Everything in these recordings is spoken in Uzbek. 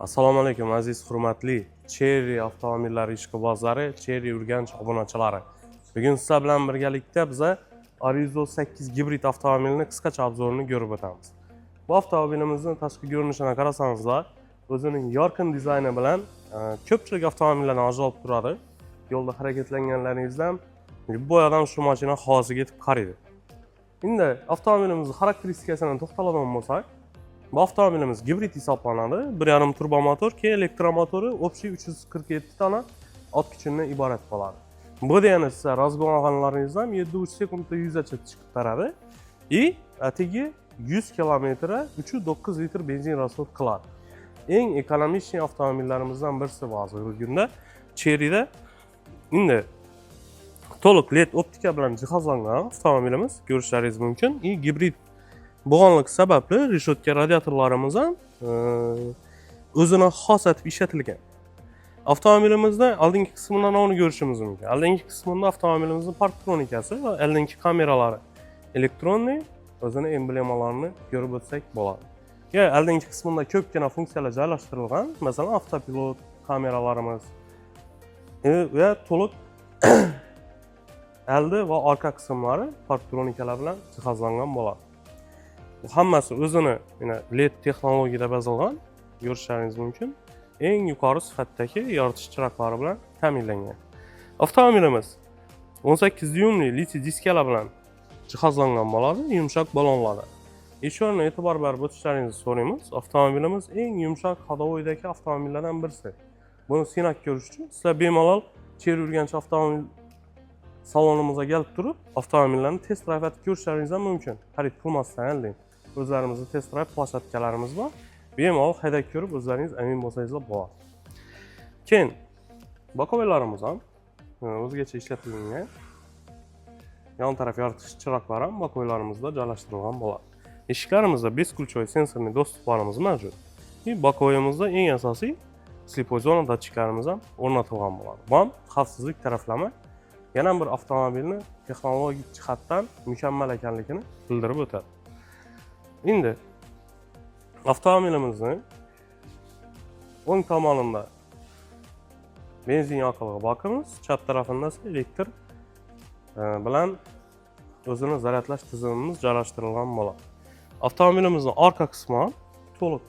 Assalomu alaykum, aziz, hurmatli Chery avtomobillari ishqibozlari, Chery Urganch obunachilari. Bugun sizlar bilan birgalikda biza Arrizo 8 gibrid avtomobilini qisqacha обзор ini ko'rib o'tamiz. Bu avtomobilimizni tashqi ko'rinishini qarasangizlar, o'zining yorqin dizayni bilan ko'pchilik avtomobillardan ajralib turadi. Yo'lda harakatlanganlaringizdan bu odam shu mashina havosiga yetib qaraydi. Endi avtomobilimizni xarakteristikasini to'xtaladigan bo'lsak, bu avtomobilimiz gibrid hisoblanadi. 1,5 turbo motor, keyin elektromotori, общий 347 dona ot kuchidan iborat bo'ladi. Bu degani sizlar разгон olganlaringizdan 7,3 sekundda 100 gacha chiqib beradi. И atigi 100 kilometre 3,9 litr benzin расход qiladi. Eng экономичный avtomobillarimizdan birisi hozirgi kunda Chery'da. Endi to'liq LED optika bilan jihozlangan avtomobilimiz, ko'rishlaringiz mumkin. И gibrid bo'lganligi sababli reshotka radiatorlarimiz ham o'zini xos etib ishlatilgan. Avtomobilimizda oldingi qismidan uni ko'rishimiz mumkin. Oldingi qismida avtomobilimizning parktronikasi va oldingi kameralari электронный, o'zini emblemalarini ko'rib o'tsak bo'ladi. Ya oldingi qismida ko'pgina funksiyalar joylashtirilgan, masalan, avtopilot kameralarimiz va to'liq oldi va orqa qismlari parktronikalar bilan jihozlangan bo'ladi. Bu hammasi o'zini mana LED texnologiyada bazalgan, ko'rishlaringiz mumkin. Eng yuqori sifatdagi yoritish chiroqlari bilan ta'minlangan. Avtomobilimiz 18 dyumli litiy diskalar bilan jihozlangan bo'ladi, yumshoq balonlarda. Еще e'tibor berib o'tishlaringizni so'raymiz. Avtomobilimiz eng yumshoq ходовой dagi avtomobillardan birisi. Buni sinab ko'rish uchun sizlar bemalol Chery Urganch avtomobil salonimizga kelib turib, avtomobillarni test drive etib ko'rishlaringiz ham mumkin. Xarid qilmasdan oldin o'zlarimizni test drive площадка larimiz bor. Bemalol haydab ko'rib, o'zlaringiz amin bo'lsangizlar bo'ladi. Keyin боковой larimiz ham o'zgacha ishlatilgan. Yon taraf yoritish chiroqlari ham боковой larimizda joylashtirilgan bo'ladi. Eshiklarimizda бесключевой сенсорный доступ larimiz mavjud. И боковой imizda eng asosiy слепой zona datchiklarimiz ham o'rnatilgan bo'ladi. Bu ham xavfsizlik taraflama yana bir avtomobilni texnologik jihatdan mukammal ekanligini bildirib o'tadi. Endi avtomobilimizni o'ng tomonida benzin yoqilg'i bakimiz, chap tarafida esa elektr bilan o'zini zaryadlash tizimimiz joylashtirilgan bo'ladi. Avtomobilimizni orqa qismi ham to'liq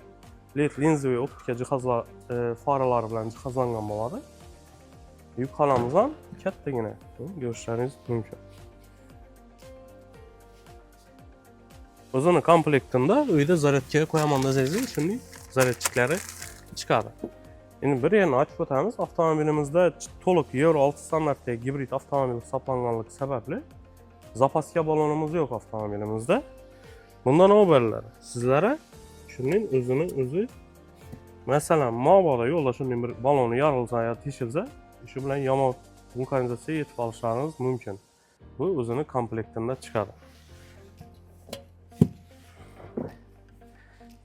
LED linzaviy optika jihozlar, faralari bilan jihozlangan bo'ladi. Yukxonamiz ham kattagina, ko'rishlaringiz mumkin. O'zini komplektida uyda zaryadkaga qo'yaman desangiz, shunday zaryadchiklari chiqadi. Endi bir yerini ochib o'tamiz. Avtomobilimizda to'liq Euro 6 standartdagi gibrid avtomobil hisoblanganligi sababli запаска balonimiz yo'q avtomobilimizda. Bundan nima beriladi? Sizlarga shuning o'zini o'zi, masalan, mabodo yo'lda shunday bir baloni yorilsa yo teshilsa, shu bilan yomon vulkanizatsiyaga yetib olishlaringiz mumkin. Bu o'zini komplektida chiqadi.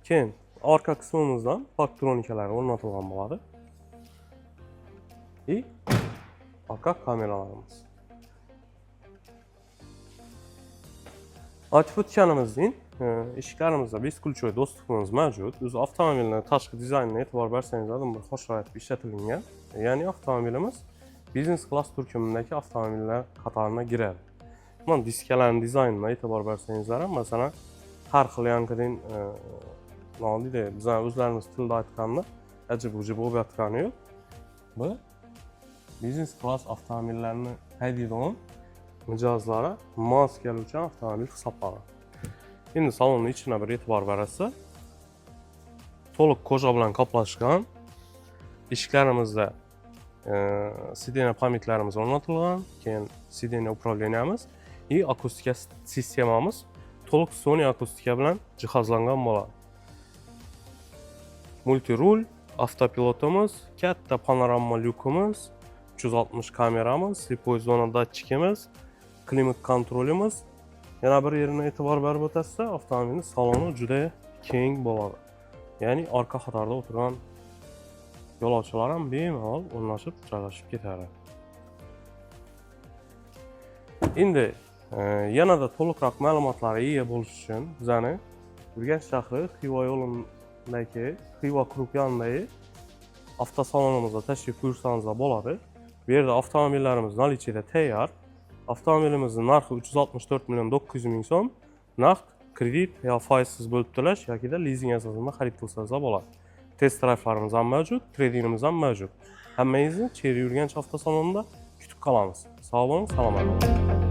Keyin orqa qismimizdan parktronikalar o'rnatilgan bo'ladi. И orqa kameralarimiz. Aytib o'tganimizdek, eshiklarimizda бесключевой доступ imiz mavjud. O'zi avtomobilni tashqi dizaynina e'tibor bersangiz, bir xoshroq etib ishlatilgan. Ya'ni avtomobilimiz biznes klass turkumidagi avtomobillar qatoriga kiradi. Mana diskalarning dizaynina e'tibor bersangizlar ham, masalan, har xil yangidan, nima deydi, bizlar o'zlarimiz tilda aytganda ajib ujib bo'lib yotgani yo'q. Bu biznes klass avtomobillarni haydaydigan mijozlara mos keluvchi avtomobil hisoblanadi. Endi salonni ichine bir e'tibor berasiz. To'liq кожа bilan qoplashgan. Eshiklarimizda сиденье память larimiz o'rnatilgan, keyin сиденье управления miz и akustika sistemamiz to'liq Sony akustika bilan jihozlangan bo'ladi. Multirul, avtopilotimiz, katta panorama lyukimiz, 360 kameramiz, слепой zona datchikimiz, klimat kontrolimiz. Yana bir yerini e'tibor berib o'tasizlar, avtomobilning saloni juda keng bo'ladi. Ya'ni orqa qatorda o'tirgan yo'lovchilar ham bemalol o'rnashib, joylashib ketadi. Endi yanada to'liqroq ma'lumotlarga ega bo'lish uchun bizani Urganch shahri, Xiva yo'lini Mınaki Xiva Group yonidagi avtosalonimizga tashrif buyursangizlar bo'ladi. Bu yerda avtomobillarimiz наличие da tayyor. Avtomobilimizning narxi 364 million 900 ming so'm. Naqd, kredit yo foizsiz bo'lib to'lash yokida lizing asosida xarid qilsangizlar bo'ladi. Test drive'larimiz ham mavjud, trade-inimiz ham mavjud. Hammangizni Chery Urganch avtosalonida kutib qolamiz. Sog' bo'ling, salomat bo'ling.